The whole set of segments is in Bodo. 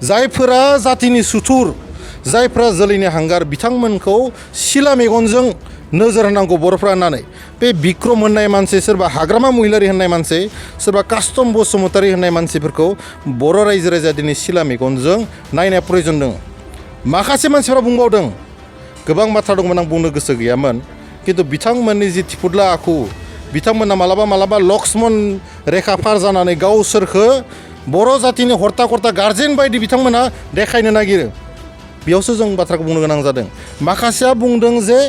जायफोरा जातिनि सुथुर जायफोरा जोलैनि हांगार बिथांमोनखौ सिला मेगनजों नोजोर होनांगौ बर'फ्रा होननानै बे बिक्रम होननाय मानसि सोरबा हाग्रामा महिलारि होननाय मानसि सोरबा कास्टम बसुमतारी होननाय मानसिफोरखौ बर' रायजो राजा दिनै सिला मेगनजों नायनाय प्रयजन दङ माखासे मानसिफ्रा बुंबावदों गोबां बाथ्रा दंमोन आं बुंनो गोसो गैयामोन खिन्थु बिथांमोननि जि थिफुदला आखु बिथांमोना मालाबा लक्ष्मण रेखा पार जानानै गावसोरखौ बर' जातिनि हर्ता कर्ता गार्जेन बायदि बिथांमोना देखायनो नागिरो बेयावसो जों बाथ्राखौ बुंनो गोनां जादों माखासेया बुंदों जे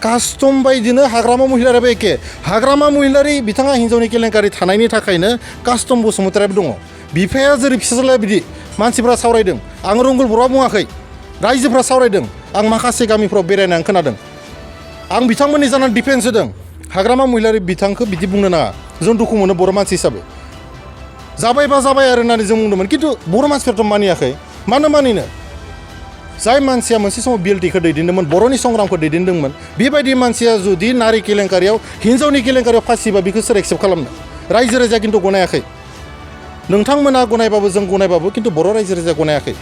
कास्टम बायदिनो हाग्रामा महिलारियाबो एखे हाग्रामा महिलारि बिथाङा हिन्जावनि केलेंकारि थानायनि थाखायनो कास्टम बसुमतारियाबो दङ बिफाया जेरै फिसाज्लाया बिदि मानसिफ्रा सावरायदों आं रंगुल बर'आ बुङाखै रायजोफ्रा सावरायदों आं माखासे गामिफ्राव बेरायनानै खोनादों आं बिथांमोननि जानानै डिफेन्स होदों हाग्रामा महिलारि बिथांखौ बिदि बुंनो नाङा जों दुखु मोनो बर' मानसि हिसाबै जाबायबा जाबाय आरो होननानै जों बुंदोंमोन खिन्थु बर' मानसिफ्राथ' मानियाखै मानो मानिनो जाय मानसिया मोनसे समाव बिएलटिखौ दैदेनदोंमोन बर'नि संग्रामखौ दैदेनदोंमोन बेबायदि मानसिया जुदि नारि केलेंकारियाव हिन्जावनि केलेंकारियाव फासिबा बेखौ सोर एक्सेप्ट खालामनो रायजो राजाया खिन्थु गनायाखै नोंथांमोना गनायबाबो जों गनायबाबो खिन्थु बर' रायजो राजाया गनायाखै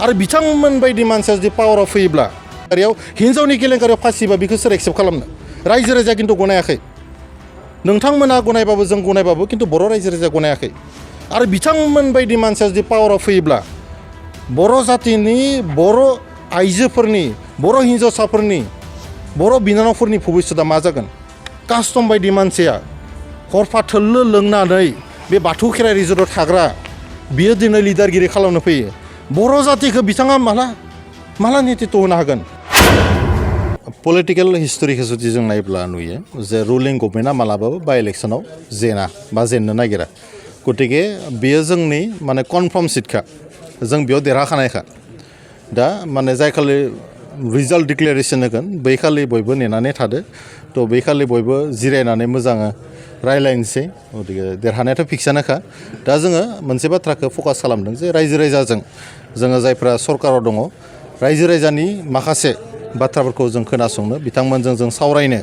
आरो बिथांमोन बायदि मानसिया जुदि पावाराव फैयोब्ला हिन्जावनि केलेंकारियाव फासिबा बेखौ सोर एक्सेप्ट खालामनो रायजो राजाया खिन्थु गनायाखै नोंथांमोना गनायबाबो जों गनायबाबो खिन्थु बर' रायजो राजाया गनायाखै आरो बिथांमोन बायदि मानसिया जुदि पावाराव फैयोब्ला बर' जातिनि बर' आइजोफोरनि बर' हिन्जावसाफोरनि बर' बिनानावफोरनि भबिष्यतआ मा जागोन कास्टम बायदि मानसिया हरफा थोल्लो लोंनानै बे बाथौ खेराइ रिजर्टआव थाग्रा बियो दिनै लिडारगिरि खालामनो फैयो बर' जातिखौ बिथाङा माला नेतृत्व होनो हागोन पलिटिकेल हिस्टरिखौ जुदि जों नायोब्ला नुयो जे रुलिं गभर्नमेन्टआ मालाबाबो बाइ इलेक्सनाव जेननो नागिरा गतिके बेयो जोंनि माने कनफार्म सिटखा जों बेयाव देरहाखानायखा दा माने जाय खालि रिजाल्ट डिक्लेरेसन होगोन बै खालि बयबो नेनानै थादो थ' बै खालि बयबो जिरायनानै मोजाङै रायलायनोसै गतिके देरहानायाथ' फिक्सानोखा दा जोङो मोनसे बाथ्राखौ फकास खालामदों जे रायजो राजाजों जोङो जायफ्रा सरकाराव दङ रायजो राजानि माखासे बाथ्राफोरखौ जों खोनासंनो बिथांमोनजों जों सावरायनो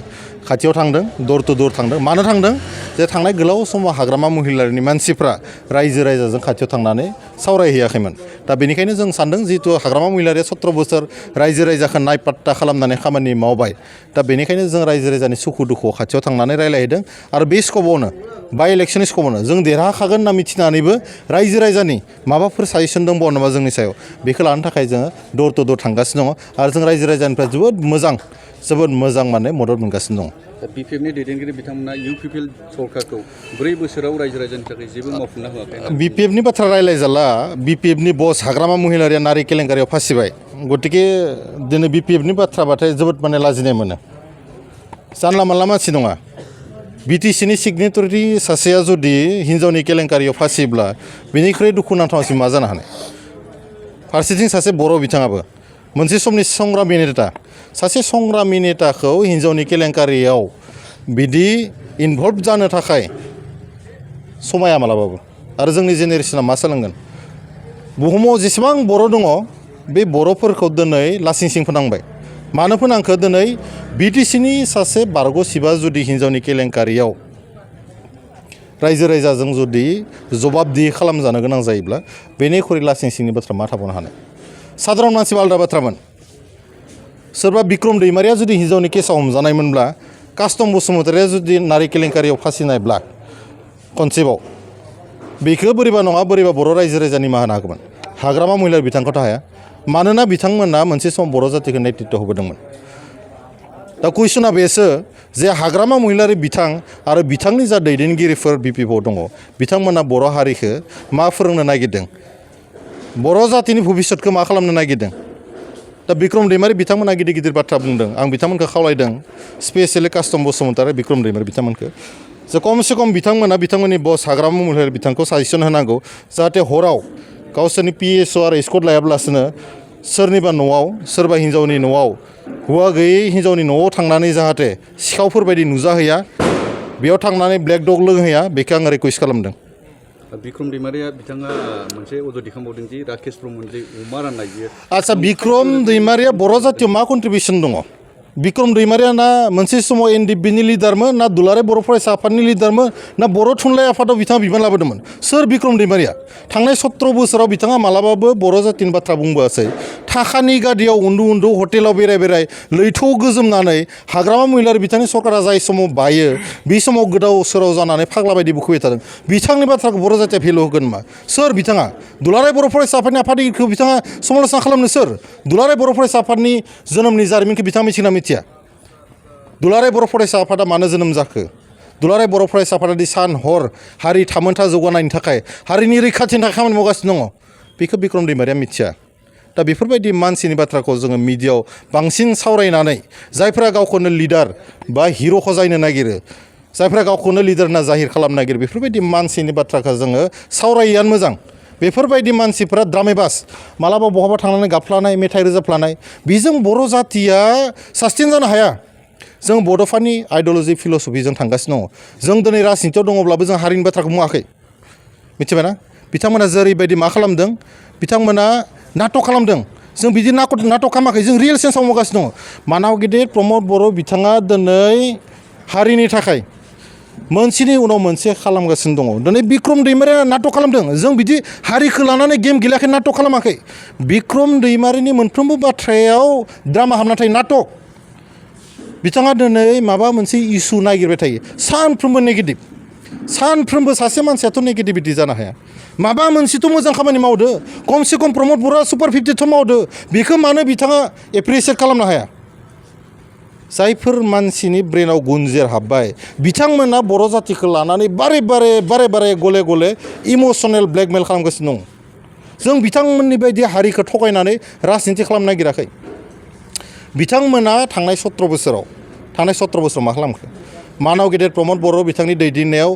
खाथियाव थांदों दर टु दर थांदों मानो थांदों जे थांनाय गोलाव समाव हाग्रामा महिलारिनि मानसिफ्रा रायजो राजाजों खाथियाव थांनानै सावरायहैयाखैमोन दा बेनिखायनो जों सानदों जिहेतु हाग्रामा महिलारिया 17 बोसोर रायजो राजाखौ नायपात्ता खालामनानै खामानि मावबाय दा बेनिखायनो जों रायजो राजानि सुखु दुखुआव खाथियाव थांनानै रायलायहैदों आरो बे स्कपआवनो बाइ इलेक्सननि स्कपआवनो जों देरहाखागोन होनना मिथिनानैबो रायजो राजानि माबाफोर साजेसन दंबावो नामा जोंनि सायाव बेखौ लानो थाखाय जोङो दर टु दर थांगासिनो दङ आरो जों रायजो राजानिफ्राय जोबोद मोजां माने मदद मोनगासिनो दङ बिपिएफनि दैदेनगिरि बिथांमोना इउपिपिएल सरकारखौ 4 बोसोराव रायजो राजानि थाखाय जेबो मावफुंना होआखै बिपिएफनि बाथ्रा रायलायजाला बिपिएफनि बस हाग्रामा महिलारिया नारि केलेंकारियाव फासिबाय गतिके दिनै बिपिएफनि बाथ्राबाथाय जोबोद माने लाजिनाय मोनो जानला मानला मानसि नङा बिटिसिनि सिगनेटरि सासेया जुदि हिन्जावनि केलेंकारियाव फासियोब्ला बेनिख्रुइ दुखुनांथावसिन मा जानो हानाय फारसेथिं सासे बर' बिथाङाबो मोनसे समनि संग्रामि नेता सासे संग्रामि नेताखौ हिन्जावनि केलेंकारियाव बिदि इनभल्भ जानो थाखाय समाया मालाबाबो आरो जोंनि जेनेरेसना मा सोलोंगोन बुहुमाव जेसेबां बर' दङ बे बर'फोरखौ दिनै लासिं सिं फोनांबाय मानो फोनांखो दिनै बिटिसिनि सासे बारग' सिबा जुदि हिन्जावनि केलेंकारियाव रायजो राजाजों जुदि जबाबदिहि खालामजानो गोनां जायोब्ला बेनिख्रुइ लासिं सिंनि बाथ्रा मा थाबावनो हानाय साधारन मानसिबा आलादा बाथ्रामोन सोरबा बिक्रम दैमारिया जुदि हिन्जावनि केसाव हमजानायमोनब्ला कास्टम बसुमतारिया जुदि नारि केलेंकारियाव फासिनायब्ला कनसेप्टआव बेखौ बोरैबा नङा बोरैबा बर' रायजो राजानि मा होनो हागौमोन हाग्रामा महिलारि बिथांखौथ' हाया मानोना बिथांमोना मोनसे सम बर' जातिखौ नेतृत्व होबोदोंमोन दा कुइसना बेसो जे हाग्रामा महिलारि बिथां आरो बिथांनि जा दैदेनगिरिफोर बिपिएफआव दङ बिथांमोना बर' हारिखौ मा फोरोंनो नागिरदों बर' जातिनि भबिष्यतखौ मा खालामनो नागिरदों दा बिक्रम दैमारि बिथांमोना गिदिर गिदिर बाथ्रा बुंदों आं बिथांमोनखौ खावलायदों स्पेसियेलि कास्टम बसुमतारी बिक्रम दैमारि बिथांमोनखौ जे खमसे खम बिथांमोना बिथांमोननि बस हाग्रामा महिलारि बिथांखौ साजेसन होनांगौ जाहाथे हराव गावसोरनि पिएसअ आरो स्कट लायाब्लासिनो सोरनिबा न'आव सोरबा हिन्जावनि न'आव हौवा गैयै हिन्जावनि न'आव थांनानै जाहाथे सिखावफोरबायदि नुजाहैया बेयाव थांनानै ब्लेक डग लोंहैया बेखौ आं रिकुवेस्ट खालामदों बिक्रम दैमारिया बिथाङा मोनसे अजद दिखांबावदों दि राकेश ब्रह्मजों अमा राननाय बियो आच्छा बिक्रम दैमारिया बर' जातियाव मा कन्ट्रिबिउसन दङ बिक्रम दैमारिया ना मोनसे समाव एनडिएफबिनि लिडारमोन ना दुलाराय बर' फरायसा आफादनि लिडारमोन ना बर' थुनलाइ आफादाव बिथाङा बिबान लाबोदोंमोन सोर बिक्रम दैमारिया थांनाय 17 बोसोराव बिथाङा मालाबाबो बर' जातिनि बाथ्रा बुंबोआसै थाखानि गादियाव उन्दु उन्दु हटेलाव बेराय बेराय लैथोआव गोजोमनानै हाग्रामा महिलारि बिथांनि सरकारा जाय समाव बायो बे समाव गोदाव सोराव जानानै फाग्ला बायदि बुखुबाय थादों बिथांनि बाथ्राखौ बर' जातिया भेलु होगोन मा सोर बिथाङा दुलाराय बर' फरायसा आफादनि आफादगिरिखौ बिथाङा समालोचना खालामनो सोर दुलाराय बर' फरायसा आफादनि जोनोमनि जारिमिनखौ बिथाङा मिथिना मिथिया दुलाराय बर' फरायसा आफादा मानो जोनोम जाखो दुलाराय बर' फरायसा आफादादि सान हर हारि थामोनथा जौगानायनि थाखाय हारिनि रैखाथिनि थाखाय खामानि मावगासिनो दङ बेखौ बिक्रम दैमारिया मिथिया दा बेफोरबायदि मानसिनि बाथ्राखौ जोङो मिडियायाव बांसिन सावरायनानै जायफोरा गावखौनो लिडार बा हिर'खौ जायनो नागिरो जायफोरा गावखौनो लिडार होनना जाहिर खालामनो नागिरो बेफोरबायदि मानसिनि बाथ्राखौ जोङो सावरायैयानो मोजां बेफोरबायदि मानसिफोरा द्रामेबास मालाबा बहाबा थांनानै गाबफ्लानाय मेथाइ रोजाबफ्लानाय बेजों बर' जातिया सास्टेन जानो हाया जों बड'फानि आइडिय'लजि फिल'सफिजों थांगासिनो दङ जों दिनै राजनितियाव दङब्लाबो जों हारिनि बाथ्राखौ बुङाखै मिथिबायना बिथांमोना जेरैबायदि मा खालामदों बिथांमोना नाटक खालामदों जों बिदि नाटक खालामाखै जों रियेल सेन्सआव मावगासिनो दङ मानाव गेदेर प्रमद बर' बिथाङा दिनै हारिनि थाखाय मोनसेनि उनाव मोनसे खालामगासिनो दङ दिनै बिक्रम दैमारिया नाटक खालामदों जों बिदि हारिखौ लानानै गेम गेलेयाखै नाटक खालामाखै बिक्रम दैमारिनि मोनफ्रोमबो बाथ्रायाव ड्रामा हाबना थायो नाटक बिथाङा दिनै माबा मोनसे इसु नागिरबाय थायो सानफ्रोमबो नेगेटिभ सानफ्रोमबो सासे मानसियाथ' नेगेटिभिटि जानो हाया माबा मोनसेथ' मोजां खामानि मावदो खमसे खम प्रमद बर'आ सुपार 50थ' मावदो बेखौ मानो बिथाङा एप्रिसियेट खालामनो हाया जायफोर मानसिनि ब्रेनाव गुनजेर हाबबाय बिथांमोना बर' जातिखौ लानानै बारे बारे गले गले इमसनेल ब्लेकमेल खालामगासिनो दं जों बिथांमोननि बायदि हारिखौ थगायनानै राजनिति खालामनो नागिराखै बिथांमोना थांनाय 17 बोसोराव मा खालामखो मानाव गेदेर प्रमद बर' बिथांनि दैदेननायाव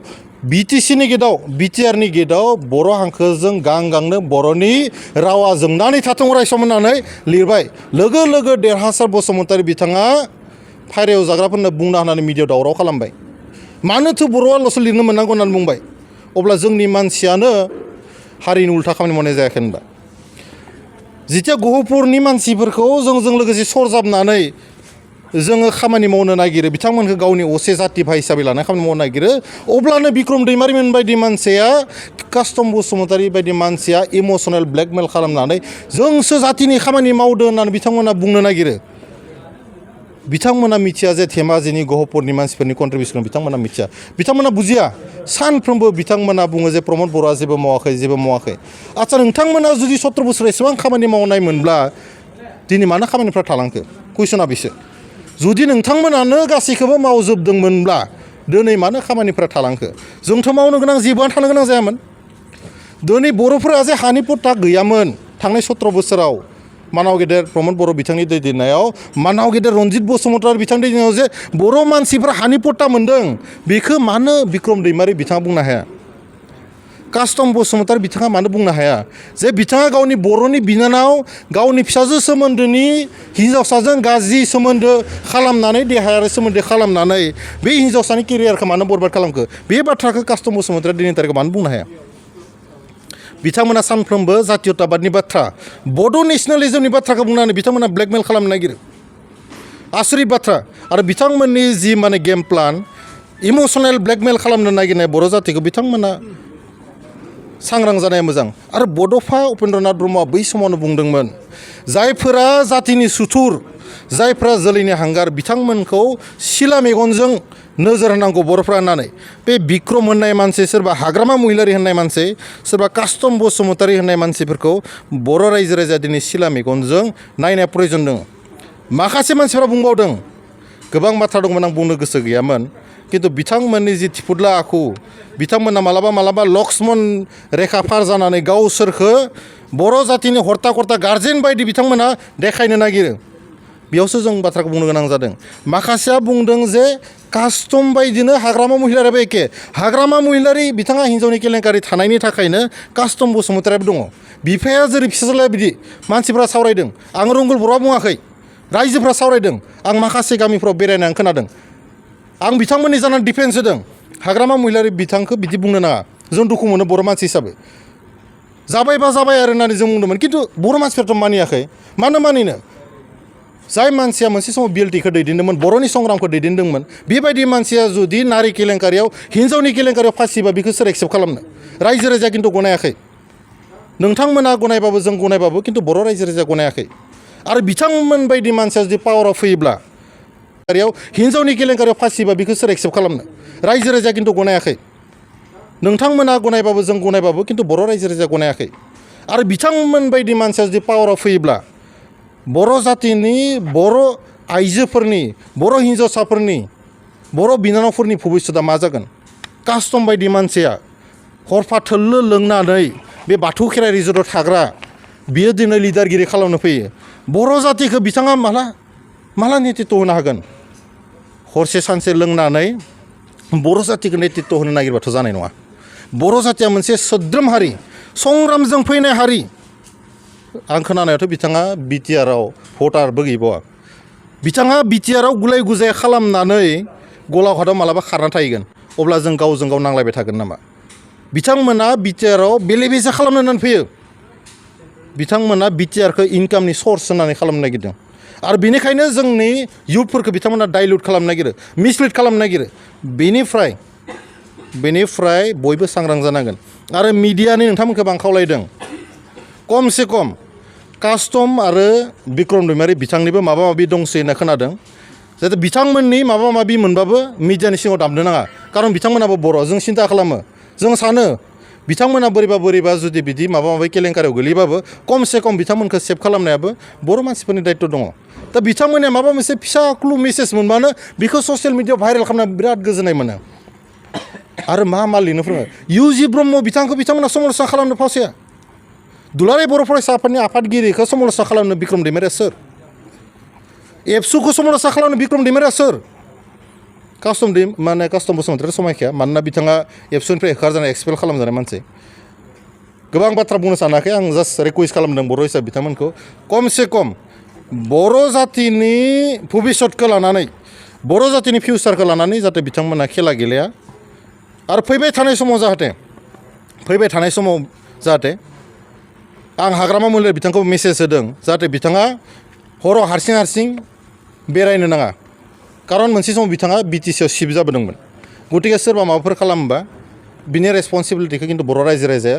बिटिसिनि गेटआव बिटिआरनि गेटआव बर' हांखोजों गांनो बर'नि रावा जोंनानै थाथों अरायसम होननानै लिरबाय लोगो लोगो देरहासार बसुमतारी बिथाङा फायरायाव जाग्राफोरनो बुंना होनानै मिडियायाव दावराव खालामबाय मानोथो बर'आल'सो लिरनो मोननांगौ होननानै बुंबाय अब्ला जोंनि मानसियानो हारिनि उल्था खामानि मावनाय जायाखै होनबा जिथिया गहपुरनि मानसिफोरखौ जोंजों लोगोसे सरजाबनानै जोङो खामानि मावनो नागिरो बिथांमोनखौ गावनि असे जाति भाइ हिसाबै लानानै खामानि मावनो नागिरो अब्लानो बिक्रम दैमारिमोन बायदि मानसिया कास्टम बसुमतारी बायदि मानसिया इमसनेल ब्लेकमेल खालामनानै जोंसो जातिनि खामानि मावदो होननानै बिथांमोना बुंनो नागिरो बिथांमोना मिथिया जे धेमाजिनि गहपुरनि मानसिफोरनि कन्ट्रिबिउसन बिथांमोना मिथिया बिथांमोना बुजिया सानफ्रोमबो बिथांमोना बुङो जे प्रमद बर'आ जेबो मावाखै आच्चा नोंथांमोना जुदि 17 बोसोर एसेबां खामानि मावनाय मोनब्ला दिनै मानो खामानिफ्रा थालांखो कुइसना बेसो जुदि नोंथांमोनानो गासैखौबो मावजोबदोंमोनब्ला दिनै मानो खामानिफ्रा थालांखो जोंथ' मावनो गोनां जेबोआनो थानो गोनां जायामोन दिनै बर'फोरा जे हानि पट्टा गैयामोन थांनाय 17 बोसोराव मानाव गेदेर प्रमद बर' बिथांनि दैदेननायाव मानाव गेदेर रनजित बसुमतारी बिथांनि दैदेननायाव जे बर' मानसिफ्रा हानि पट्टा मोन्दों बेखौ मानो बिक्रम दैमारि बिथाङा बुंनो हाया कास्टम बसुमतारी बिथाङा मानो बुंनो हाया जे बिथाङा गावनि बर'नि बिनानाव गावनि फिसाजो सोमोन्दोनि हिन्जावसाजों गाज्रि सोमोन्दो खालामनानै देहायारि सोमोन्दो खालामनानै बे हिन्जावसानि केरियारखौ मानो बरबाद खालामखो बे बाथ्राखौ कास्टम बसुमतारी दिनैनि तारिखआव मानो बुंनो हाया बिथांमोना सानफ्रोमबो जातीयताबादनि बाथ्रा बड' नेसनेलिजमनि बाथ्राखौ बुंनानै बिथांमोना ब्लेकमेल खालामनो नागिरो आसरित बाथ्रा आरो बिथांमोननि जि माने गेम प्लान इमसनेल ब्लेकमेल खालामनो नागिरनाय बर' जातिखौ बिथांमोना सांग्रां जानाया मोजां आरो बड'फा उपेन्द्रनाथ ब्रह्मआ बै समावनो बुंदोंमोन जायफोरा जातिनि सुथुर जायफोरा जोलैनि हांगार बिथांमोनखौ सिला मेगनजों नोजोर होनांगौ बर'फ्रा होननानै बे बिक्रम होननाय मानसि सोरबा हाग्रामा महिलारि होननाय मानसि सोरबा कास्टम बसुमतारी होननाय मानसिफोरखौ बर' रायजो राजाया दिनै सिला मेगनजों नायनाया प्रयजन दङ माखासे मानसिफ्रा बुंबावदों गोबां बाथ्रा दंमोन आं बुंनो गोसो गैयामोन खिन्थु बिथांमोननि जि थिफुदला आखु बिथांमोना मालाबा लक्ष्मन रेखा पार जानानै गावसोरखौ बर' जातिनि हर्ता कर्ता गार्जेन बायदि बिथांमोना देखायनो नागिरो बेयावसो जों बाथ्राखौ बुंनो गोनां जादों माखासेया बुंदों जे कास्टम बायदिनो हाग्रामा महिलारियाबो एखे हाग्रामा महिलारि बिथाङा हिन्जावनि केलेंकारि थानायनि थाखायनो कास्टम बसुमतारियाबो दङ बिफाया जेरै फिसाज्लाया बिदि मानसिफ्रा सावरायदों आं रंगुल बर'आ बुङाखै रायजोफ्रा सावरायदों आं माखासे गामिफ्राव बेरायनानै खोनादों आं बिथांमोननि जानानै डिफेन्स होदों हाग्रामा महिलारि बिथांखौ बिदि बुंनो नाङा जों दुखु मोनो बर' मानसि हिसाबै जाबाय आरो होननानै जों बुंदोंमोन खिन्थु बर' मानसिफ्राथ' मानियाखै मानो मानिनो जाय मानसिया मोनसे समाव बिएलटिखौ दैदेनदोंमोन बर'नि संग्रामखौ दैदेनदोंमोन बेबायदि मानसिया जुदि नारि केलेंकारियाव हिन्जावनि केलेंकारियाव फासिबा बेखौ सोर एक्सेप्ट खालामनो रायजो राजाया खिन्थु गनायाखै नोंथांमोना गनायबाबो जों गनायबाबो खिन्थु बर' रायजो राजाया गनायाखै आरो बिथांमोन बायदि मानसिया जुदि पावाराव फैयोब्ला हिन्जावनि केलेंकारियाव फासिबा बेखौ सोर एक्सेप्ट खालामनो रायजो राजाया खिन्थु गनायाखै नोंथांमोना गनायबाबो जों गनायबाबो खिन्थु बर' रायजो राजाया गनायाखै आरो बिथांमोन बायदि मानसिया जुदि पावाराव फैयोब्ला बर' जातिनि बर' आइजोफोरनि बर' हिन्जावसाफोरनि बर' बिनानावफोरनि भबिष्यतआ मा जागोन कास्टम बायदि मानसिया हरफा थोल्लो लोंनानै बे बाथौ खेराइ रिजर्टआव थाग्रा बियो दिनै लिडारगिरि खालामनो फैयो बर' जातिखौ बिथाङा माला नेतृत्व होनो हागोन हरसे सानसे लोंनानै बर' जातिखौ नेतृत्व होनो नागिरबाथ' जानाय नङा बर' जातिया मोनसे सोद्रोम हारि संग्रामजों फैनाय हारि आं खोनानायावथ' बिथाङा बिटिआरआव भटारबो गैबावा बिथाङा बिटिआरआव गुलाय गुजाय खालामनानै गलाघाटआव मालाबा खारना थाहैगोन अब्ला जों गावजों गाव नांलायबाय थागोन नामा बिथांमोना बिटिआरआव बेले बेजे खालामनो होननानै फैयो बिथांमोना बिटिआरखौ इनकामनि सर्स होननानै खालामनो नागिरदों आरो बेनिखायनो जोंनि इयुथफोरखौ बिथांमोना डाइल्युट खालामनो नागिरो मिसलिड खालामनो नागिरो बेनिफ्राय बयबो सांग्रां जानांगोन आरो मिडियानि नोंथांमोनखौ आं खावलायदों खमसे खम कास्टम आरो बिक्रम दैमारि बिथांनिबो माबा माबि दंसै होनना खोनादों जाहाथे बिथांमोननि माबा माबि मोनबाबो मिडियानि सिङाव दामनो नाङा खारन बिथांमोनाबो बर' जों सिन्था खालामो जों सानो बिथांमोना बोरैबा जुदि बिदि माबा माबि केलेंकारियाव गोलैबाबो खमसे खम बिथांमोनखौ सेभ खालामनायाबो बर' मानसिफोरनि दायित्व दङ दा बिथांमोननिया माबा मोनसे फिसा क्लु मेसेज मोनबानो बेखौ ससियेल मिडियाआव भाइरेल खालामना बिराद गोजोननाय मोनो आरो मा लिरनो फोरोङो इउजि ब्रह्म बिथांमोना समालोचना खालामनो फावसाया दुलाराय बर' फरायसा आफादनि आफादगिरिखौ समालोचना खालामनो बिक्रम दैमारिया सोर एबसुखौ समालोचना खालामनो बिक्रम दैमारिया सोर कास्टम बसुमतारी समायखाया मानोना बिथाङा एबसुनिफ्राय होखारजानाय एक्सपेल खालामजानाय मानसि गोबां बाथ्रा बुंनो सानाखै आं जास्ट रिकुवेस्ट खालामदों बर' हिसाबै बिथांमोनखौ खमसे खम बर' जातिनि भबिष्यतखौ लानानै बर' जातिनि फिउचारखौ लानानै जाहाथे बिथांमोना खेला गेलेया आरो फैबाय थानाय समाव जाहाथे आं हाग्रामा महिलारि बिथांखौ मेसेज होदों जाहाथे बिथाङा हराव हारसिं बेरायनो नाङा खारन मोनसे समाव बिथाङा बिटिसिआव सिफ जाबोदोंमोन गतिके सोरबा माबाफोर खालामोबा बिनि रेसपन्सिबिलिटिखौ खिन्थु बर' रायजो राजाया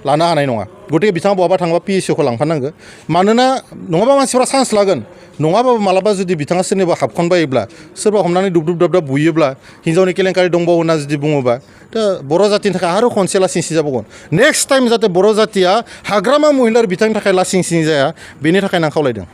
लानो हानाय नङा गतिके बिथाङा बहाबा थांबा पिएससिखौ लांफानांगौ मानोना नङाबा मानसिफ्रा चान्स लागोन नङाबाबो मालाबा जुदि बिथाङा सोरनिबा हाबखनबायोब्ला सोरबा हमनानै दुब दाब बुयोब्ला हिन्जावनि केलेंकारि दंबावो होनना जुदि बुङोबा दा बर' जातिनि थाखाय आरो खनसे लासिंसिं जाबावगोन नेक्स्ट टाइम जाहाथे बर' जातिया हाग्रामा महिलारि बिथांनि थाखाय लासिंसिं जाया बेनि थाखायनो आं खावलायदों